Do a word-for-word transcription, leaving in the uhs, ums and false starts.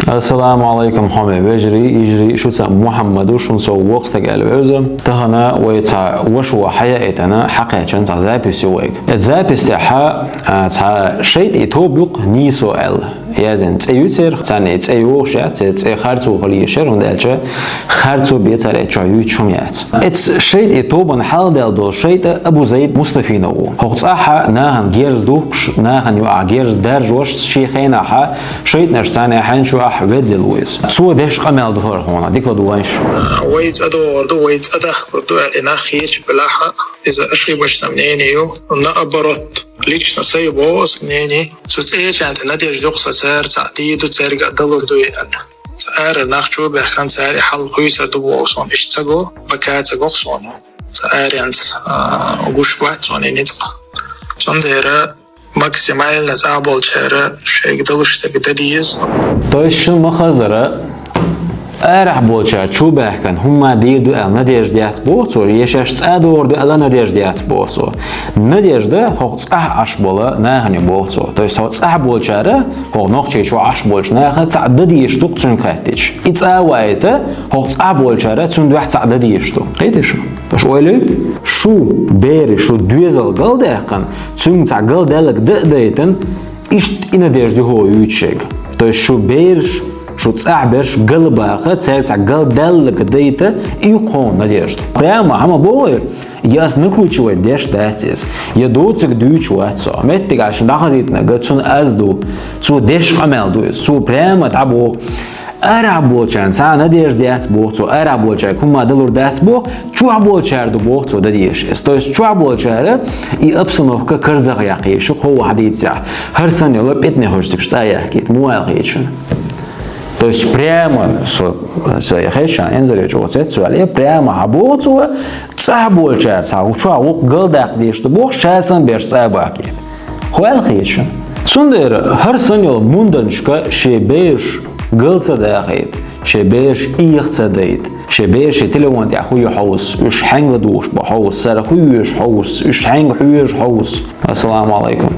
Ассаламу алейкум, хьоме вежарий, йижарий, шу цхьа Мухьаммад ва, шун со вокх стаг аьлла вевза. Тахана вай цхьа ваша хьаяийтина, хьакхаьчна цхьа запись ю вайга. Эцу записе тӀехьа, а, цхьа шайтӀий тоба ю-кх нийсо аьлла. Яздина цӀе ю церан, царна и цӀе йогӀуш яц, церан цӀе харцо хила йиш яр, хӀунда аьлча харцо бен цар эцу чохь юьйцуш хӀума яц. Эцу шайтӀий тобанна хьалдаьлла долу шайтӀа Абу Зайд Мустафинов ву. ХӀокху цӀахь нахана герз духкуш, нахана юкъахь герз даржош, шен хенахь шайтӀанаш царна хьаьнчу ахь ведлина ву иза. Цо деш къамел ду хӀара хьуна, дика ладогӀа вайша. Вай цӀа догӀур ду, вай цӀа дахкур ду аьлла, и нах хеташ белахь а, иза ошибочное мнение ю. Наоборот, лично сайн боху аса мнение. Цу цӀечарна тӀе надежда ю-кх сан, цара цхьаъ дийр ду, цаьрга а далур ду и аьлла. Цу арара нах чу а баьхкина, цара и хьал хуьйцур ду боху суна, иштта ца го, бака ца го-кх суна. Цу аренца, а, гуш бац суна и ницкъ. Цундела максимально цӀахь болчара шайга далуш дерг дан деза. То есть шуна ма-хаззара, арахь болчара чу а баьхкина, хӀумма дийр ду аьлла надежда яц боху цо, я шаьш цӀа догӀур ду аьлла надежда яц боху цо. Надежда хӀокху цӀахь Ӏаш болу нахана ю боху цо. То есть хӀокху цӀахь болчара, хӀокху нохчийчохь Ӏаш болчу наха цхьаъ дан дезаш ду-кх цуьнга хаьттича. И цӀа а ваийта, хӀокху цӀахь болчара цуьнан дуьхьа цхьаъ дан дезаш ду. Кхетий шу? Аша ойла йой? Шу бераш, шу доьзал галдаьккхина, цуьнга цхьа галдаьлларг дан а дайтина, иштта и надежда ю хӀокхо юьйцуш шайга. То есть шу бераш, шу цӀахь берш галбаха, цаьрга цхьа галдаьлларг дайта, и ю-кх хӀокхуьнан надежда. Прямо хьан ма боху, я ас накручивать деш дац иза, я доцург дуьйцуш вац со. Меттигехь шуна дӀахазийтинарг цунна аз ду, цо деш къамел ду иза, цо прямо дӀабоху. Арахь болчарна цхьа а надежда яц боху цо, арахь болчаьрга хӀумма далур дац боху, чохь болчара ду боху цо дан дезаш иза. То есть чохь болчара и обстановка карзахъяккха езаш ю-кх хӀокхо хьадийцарехь. ХӀара санна йолу пӀелгаш хуьлуш цигахь цӀа а яхкийта, муха аьлла хета шуна? То есть прямо со, со я хезча, Энзаре чӀогӀа цецваьлла, прямо хьан боху цо, цӀахь болчара цхьа чохь вукху галдаккха дезаш ду боху, ша санна берш цӀа а бахкийта. ХӀун аьлла хета шуна? Цундела хӀара санна йолу мунданашка шен бераш гал ца дахийта, шен бераш эха ца дайта, шен бераш телефон тӀехь хӀун ю хьовса, уьш хьаьнга ладугӀуш бу хьовса, цара хӀун йоьшу хьовса, уьш хьаьнга хьоьжу хьовса. Ассаламу алайкум.